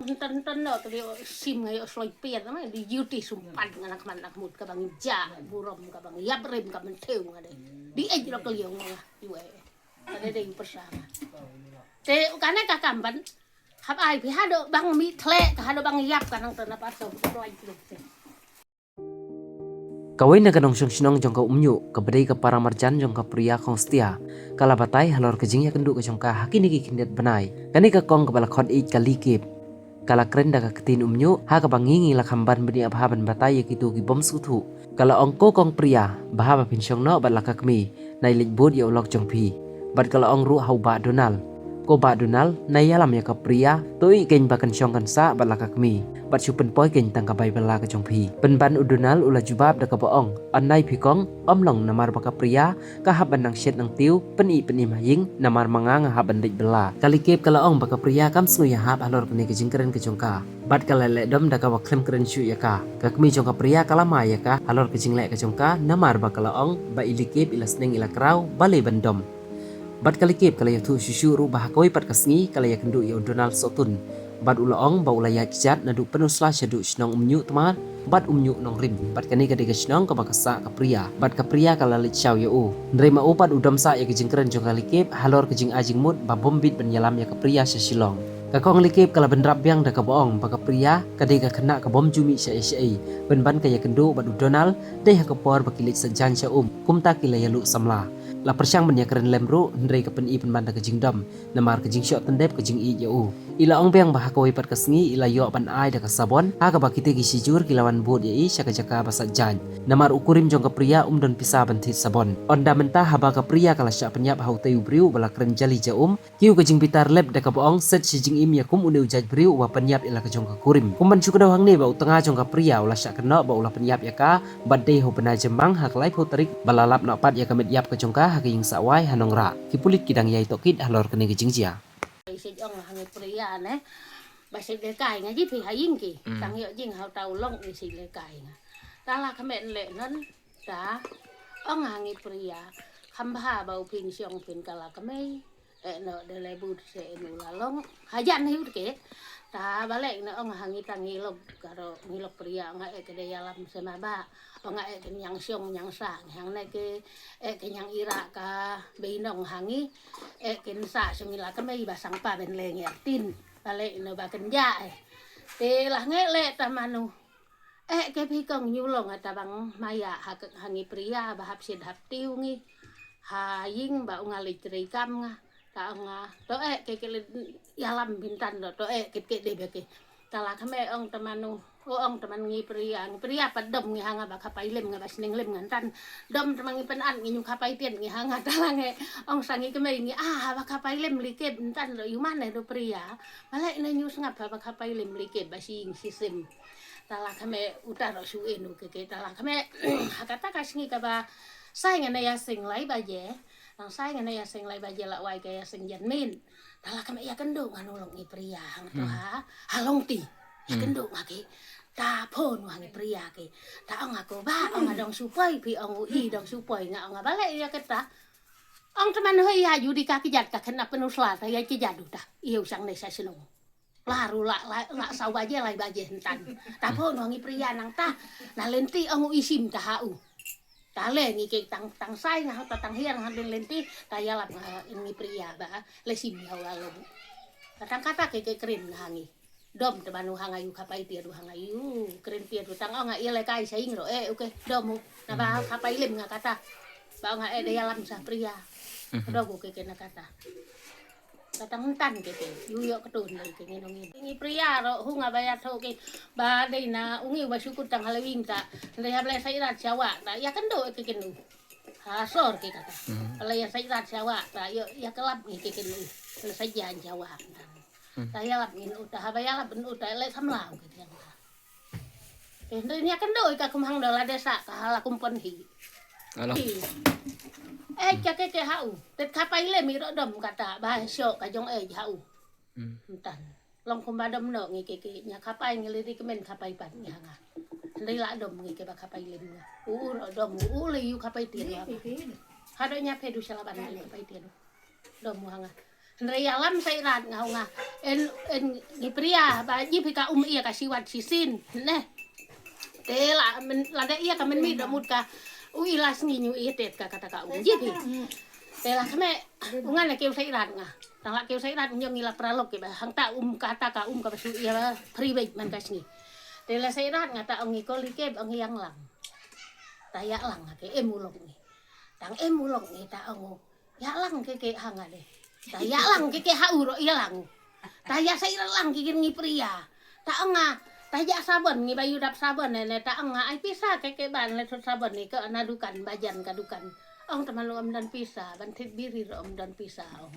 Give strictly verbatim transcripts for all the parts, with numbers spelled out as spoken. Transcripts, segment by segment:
Tan tan no te sim ngai sloi pier mai di juti sumpan ngana kman nak mut ka bang ja burom ka bang yap rim ka mentheu ngade. Di ej lo keliu ngana iwe. Ada dei persama. Te kane ka kamban hap ai pi hado bang mi tle ka hado bang yap ka nang tana paso sloi pier. Kawei na ka nongshong shnong jong ka Umñiuh, kaba dei ka para marjan jong ka Priya Khongstia, ka la batai halor ka jingïakynduh ka jong ka ha kine ki khyndiat bnai. Kane ka kong kaba la khot ïeit ka Likep, ka la kren da ka ktien Umñiuh, ha kaba ngi ngi la kham ban bniah bha ban batai ïa kito ki bym sngewthuh. Ka la ong, ko kong Priya, bha ba phin shong noh bad la ka kmie, nai leit bud ïa u lok jong phi. Bad ka la ong ruh ha u Bah Donald, ko Bah Donald, nai ïalam ïa ka Priya, to ïeh kein ba kan shong kan sah bad la ka kmie, bad shu pynpoi kein tang ka bai bylla ka jong phi. Pynban u Donald u la jubab da kaba ong, yn nai phi kong, ym long namar ba ka Priya ka hap ban nang shet nang tiew, pynïeh pynïem ha ïing, namar ma nga nga hap ban leit bylla. Ka Likep ka la ong ba ka Priya kam sngew ïahap halor kane ka jingkren ka jong ka. Bad ka la leh dom da kaba khlem kren shuh ïa ka. Ka kmie jong ka Priya ka la mai ïa ka halor ka jingleh ka jong ka, namar ba ka la ong ba i Likep i la sneng i la kraw balei ban dom. Bad ka Likep ka la ïathuh shuh shuh ruh ba ha kawei pat ka sngi ka la ïakynduh ïa u Donald Sohtun. Bad u la ong ba u la ïaid kjat naduh Pynursla shaduh shnong Umñiuh Tmar bad Umñiuh Nongrim. Bad kane ka dei ka shnong kaba ka sah ka Priya. Bad ka Priya ka la leit shaw ïa u. Hynrei ma u pat u dom sah ïa ka jingkren jong ka Likep halor ka jingai jingmut ba bym bit ban ïalam ïa ka Priya sha Shillong. Ka kong Likep ka la bynrap biang da kaba ong ba ka Priya ka dei ka khynnah ka bym ju mih shaei shaei. Pynban ka ïakynduh bad u Donald dei ha ka por ba ki leit saitjaiñ sha um. Kumta ki la ïaluh samla. La pyrshang ban ïakren lem ruh, hynrei ka pyni pynban da ka jingdom. Namar ka jingshoh tyndep ka jingïeit ïa u. I la ong biang ba ha kawei pat ka sngi i la ïoh ban ai da ka sabon, ha kaba kite ki shijur ki la wan bud ïa i sha ka jaka ba saitjaiñ. Namar u kurim jong ka Priya um don pisa ban thied sabon. Ynda mynta haba ka Priya ka la shah pynïap ha utei u briew ba la kren jali ja um, kiew ka jingbitar lep da kaba ong set shi jingim ïa kum une u jait briew uba pynïap ïa la ka jong ka kurim. Kum ban shu kdew hangne ba u tnga jong ka Priya u la shah kynnoh ba u la pynïap ïa ka, bad dei ha u bnai Jymmang ha ka laiphew tarik ba la lap noh pat ïa ka met ïap ka jong ka ha ka ïing sah wai ha Nongrah. Ki pulit ki dang ïai tohkit halor kane ka jingjia. Ba shet ong ha ngi Priya ne. Ba shet lehkai nga ji phi ha ïing ki. Hmm. Tang ïoh jing ha uta u long ngi shet lehkai nga. Ta la kmen leh non ta ong ha ngi Priya. Kham bha ba u phin shong phin ka la kmie. Eh, no, de le bud se inu la long. Hajan hi ut ke. Ta balei no ong ha ngi tang ngi lok karo ngi lok Priya nga eh ke de ïalam se ma ba. Ong nga eh ke ñiang shong ñiang sah ngi hangne ke eh ke ñiang ira ka bei nong ha ngi. Eh ken sah shong ngi la kmie ba sang pa ben le ngi artin. Balei no ba ken ja eh. Te la nge le ta manu. Eh ke phi kong ñu long ata bang maya ha ke, ha ngi Priya ba hap shet hap tiew ngi. Ha ïing ba u nga leit trei kam nga. Ta ong nga to eh ke ke le ïalam bintan do to eh ke ke de be ke. Ta la kmie ong ta manu. O ong ta man ngi Priya, ngi Priya pat dom ngi ha nga ba khapai lem nga ba sning lem ngan tan. Dom ta man ngi pynat ngi ñu khapai tied ngi ha nga ta la nge. Ong sa ngi kmie ngi ah ba khapai lem Likep ntan do yu man eh do Priya. Balei ne ñu sngap ha ba khapai lem Likep ba shi ïing shi sem. Ta la kmie uta ro shu enu ke ke ta la kmie. Ha kata ka sngi kaba sai ngan ïa seng lai baje. Nang sai ngan ïa seng lai baje la wai ka ïa seng jan min. Ta la kmie ïa kynduh ngan u long ngi Priya hang to ha. Ha long ti. Ïa kynduh nga ke. Ta phone wa ngi Priya ke. Ta ong aku ba ong nga dong supoi phi ong u i dong supoi nga ong nga balei ïa kata. Ong teman hoi ïa ju di ka kijat ka kena Pynursla ta ïa kijat u ta. Ïa u sang ne sa shnong. Laru la la la saw baje lai baje ntan. Ta phone wa ngi Priya nang ta. Na lenti ong u i sim ta ha u. Ta le ngi ke tang tang sai nga ta tang hiar nga den lenti ta ïalap nga ngi Priya ba le sim ha u la long. Ta tang kata ke ke kren nga ngi. Dom te banu ha nga yu khapai tied u ha nga yu kren tied u tang ong nga ïa le kai sa ing ro eh uke dom u na ba khapai lem nga kata. Ba ong nga eh de ïalam sa Priya. Dom u ke ke na kata. Katang ntan ke ke yu ïoh katun le ke ngi nong ngi. Ngi Priya ro hu nga ba ïathuh ke ba dei na u ngi ba shu kut tang ha le wing ta. Dei ha ba le sa irat sa wa ta ïa kynduh ke kynduh. Ha sor ke kata. Ba le ïa sa irat sa wa ta ïa ïa kelap ngi ke kynduh. Le sa jan sa wa ta. Ta ïalap ngin uta haba ïalap ngin uta le samla ke tiang ta. Ke ndri nia kendo ka kumhang da la desa ka hala kumpon hi. Alo. Eh ka ke ke hau. Tet khapai le mi ro dom kata ba sho ka jong eh hau. Ntan. Long kumba dom no ngi ke ke nia khapai ngi le recommend khapai pat ngi hanga. Ndri la dom ngi ke ba khapai le mi. U ro dom u le yu khapai ti. Hado nia phe du shala ban khapai ti. Dom hanga. Hynrei ïalam Seirat nga ong nga. En, en ngi pria ba jip hi ka um ïa ka shiwat shisien ne. Te la men, lada ïa ka men mi da mut ka u ila sngi ñu ïa tet ka kata ka um jip hi. Te la kame u nga na kiew Seirat nga. Tang la kiew Seirat ñong ngi la pralok ki ba hangta um kata ka um ka ba shu ïa phribej man ka sngi. Te la Seirat nga ta ong ngi kol hi ke ba ong ïa lang. Ta ïa lang ke em u lok ngi. Tang em u lok ngi ta ong u. Ïa lang ke ke hang ale. Ta ïa lang ke ke ha u ro ïa lang. Ta ïa Seirat lang ke ke ngi pria. Ta ong nga. Ta ïa sabon ngi ba yu dap sabon ne ne ta ong nga ai pisa ke ke ban le thut sabon ni ke na dukan bajan ka dukan. Ong teman lu om don pisa ban thit biri ro om don pisa ong.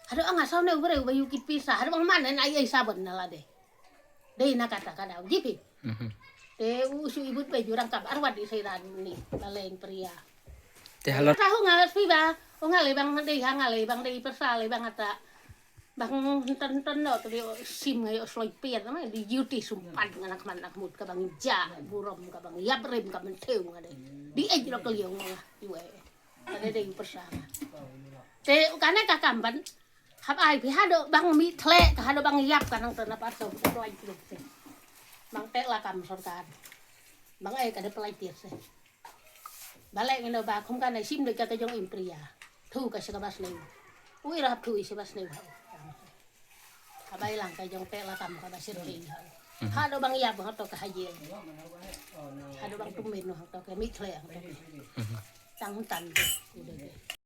Hado ong nga sau ne u bre u ba yu kit pisa hado ong man ne ai ai sabon na lade. Dei na kata ka dau jip hi. Mhm. Te u shu ibut ba jurang kap arwat i Seirat ni ba leng pria. Te halor. Tahu nga sui ba, o nga le bang dei ha nga le bang dei persa le bang ata. Bang ton ton no te di sim ngai o sloi pier na di duty sumpan nga nak man nak mut ka bang ja burom ka bang yap rem ka men teu nga dei. Di ej ro keliong nga iwe. Ka dei dei persa nga. Te u kane ka kam ban. Hap ai phi hado bang mi thle ka hado bang yap ka nang tena pat so ko ai phi te. Bang te la kam sorkar. Bang ai ka de pelai tiet se. Balek ngino ba khum ka na sim de ka ka jong impria. Thu ka se ka bas ne. Ui rap thu i se bas ne. Ka bai lang ka jong te la kam ka bas sir ke. Hado bang yap bang to ka haji. Hado bang tumin no to ka mi thle to. Tang tan de.